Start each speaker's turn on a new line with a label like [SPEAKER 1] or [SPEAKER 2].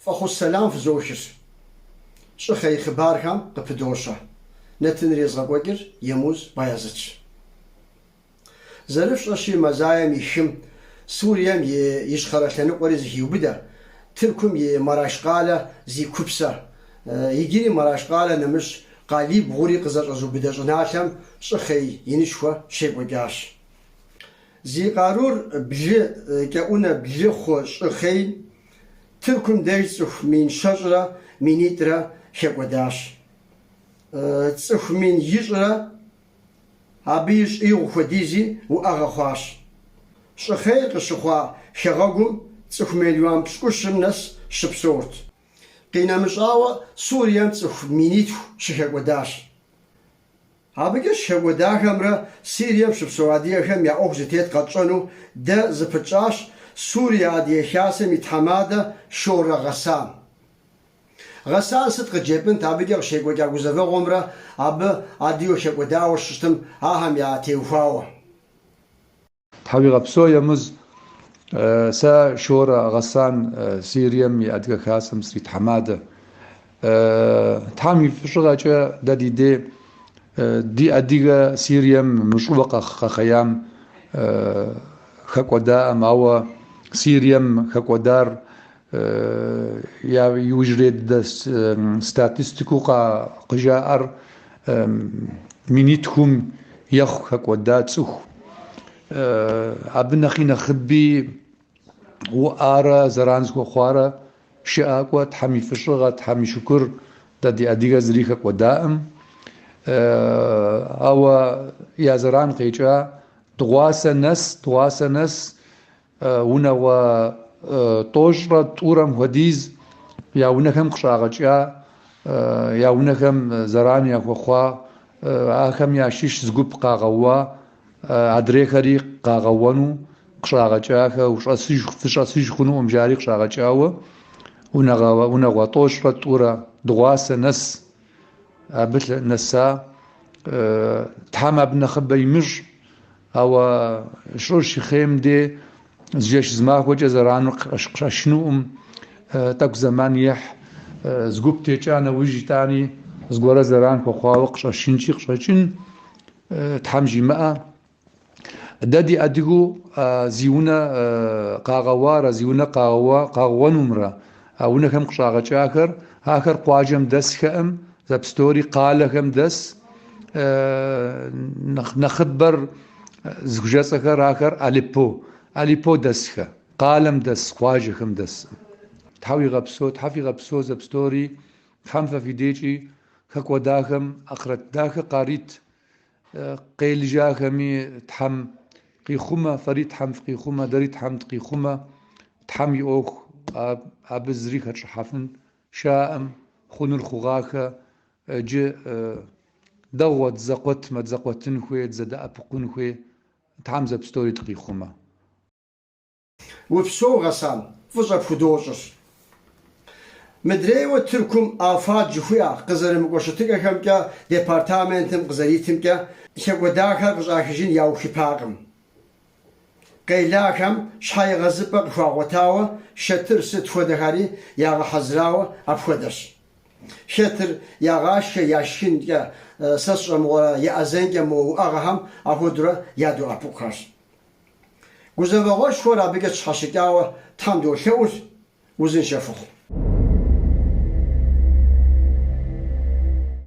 [SPEAKER 1] Фӏэхъус сэлам фызохыр. Щӏыхъей хъыбархэм къыпыдощэ. Нэтыныр езыгъэкӏуэкӏыр Емуз Баязытщ. Зэрыфщӏэщи, мазаем и хым Сурием и ищхъэрэ лъэныкъуэри зыхиубыдэ, Тыркум и Мараш къалэ зи купсэ, иджыри Мараш къалэ нэмыщӏ къалибгъури къызэщӏэзубыдэ щӏыналъэм щӏыхъей инышхуэ щекӏуэкӏащ. Зи къарур блы кӏэӏунэ блы хъу щӏыхъейм Тыркум деж цӏыху 160 минитӏрэ хэкӏуэдащ. Цӏыху 1000 щӏрэ абы и щӏигъу хуэдизи уӏэгъэ хъуащ. Щӏыхъейр къыщыхъуа хэгъэгум цӏыху 7 мелуан нэс щыпсэурт. Къинэмыщӏауэ, Сурием цӏыху 10 000 щыхэкӏуэдащ. Абыкӏэ щыхэкӏуэдахэмрэ Сирием щыпсэу адыгэхэм я ӏуэху зытет къэтщӏэну дэ зыпытщӏащ Сурие Адыгэ Хасэм и тхьэмадэ Шорэ Гъэсан. Гъэсан сыт къыджепӏынт абыкӏэ къыщекӏуэкӏа гузэвэгъуэмрэ абы адыгэу хэкӏуэдауэ щытым ахэм ятеухуауэ?
[SPEAKER 2] Тхьэуигъэпсэу, Емуз. Сэ Шорэ Гъэсан Сирием и Адыгэ Хасэм сритхьэмадэ. Тхьэм и фӏыщӏыгъэкӏэ дэ ди дей ди адыгэ Сирием мы щӏыуэ къэхъеям хэкӏуэдаӏым, ауэ Сирием хэкӏуэдар я иужьрей дыдэ статистикэу къыжаӏэр 10 000-м ехъу хэкӏуэда цӏыху. Абы нэхъи нэхъыби уӏарэ зэран зыхуэхъуарэ щыӏакӏуэ, Тхьэм и фӏыщӏыгъэ, Тхьэм и шыкур, дэ ди адыгэ зыри хэкӏуэдаӏым. Ауэ я зэран къекӏа дыгъуасэ нэс, дыгъуасэ нэс Унагъуэ тӏощӏрэ тӏурэм хуэдиз я унэхэм къыщӏагъэкӏа, я унэхэм зэран яхуэхъуа, ахэм ящыщ зы гуп къагъэуа, адрейхэри къагъэуэну къыщӏагъэкӏахэ, ущӏэсыж, фыщӏэсыж хъунукъым жари къыщӏагъэкӏауэ, унагъуэ тӏощӏрэ тӏурэ дыгъуасэ нэс абы нэса, Тхьэм абы нэхъыбэ имыщӏ. Ауэ щӏыр щыхъейм де зы жэщ зы махуэкӏэ зэраныр къыщӏэщынукъым, тӏэкӏу зэман ехь. Зы гуп текӏа нэужь итӏани зыгуэрэ зэран хуэхъуауэ къыщӏэщынкӏи къыщӏэкӏын, Тхьэм жимыӏэ. Дэ ди адыгэу зи унэ къагъэуарэ зи унэ къагъэуэнумрэ а унэхэм къыщӏагъэкӏахэр, ахэр къуажэм дэсхэӏым, зэпстори къалэхэм дэс. Нэхъыбэр зыхужэцӏэхэр ахэр Алеппо, Алеппо дэсхэ, къалэм дэс, къуажэхэм дэсым. Тхьэ уигъэпсэу, Тхьэ фигъэпсэу зэпстори, Тхьэм фэ фи декӏи хэкӏуэдахэм ахърэт дахэ къарит, къелыжахэми Тхьэм къихъумэ, фэри Тхьэм фыкъихъумэ, дэри Тхьэм дыкъихъумэ, Тхьэм и ӏуэху абы зыри хэтщӏыхьэфын щыӏэкъым, хъунур хъугъахэ, Иджы дэгъуэ дызэкъуэтмэ, дызэкъуэтын хуей, дызэдэӏэпыкъун хуей, Тхьэм зэпстори дыкъихъумэ.
[SPEAKER 1] Упсэу, Гъэсан, фӏыщӏэ пхудощӏыр. Мыдрейуэ Тыркум АФАД жыхуиӏэ къызэрымыкӏуэ щытыкӏэхэмкӏэ департаментым къызэритымкӏэ, хэкӏуэдахэр къыщӏахыжын яухыпакъым. Къелахэм щхьэегъэзыпӏэ къыхуагъуэтауэ, шэтыр сыт хуэдэхэри ягъэхьэзырауэ апхуэдэщ. Хэтыр ягъашхэ, яшхынкӏэ, сэ сщӏэмыгъуэрэ еӏэзэнкӏэ мо уӏэгъэхэм апхуэдэурэ ядоӏэпыкъухэр. Гузэвэгъуэшхуэр абыкӏэ тщхьэщыкӏауэ Тхьэм долъэӏур, узыншэ фыхъу.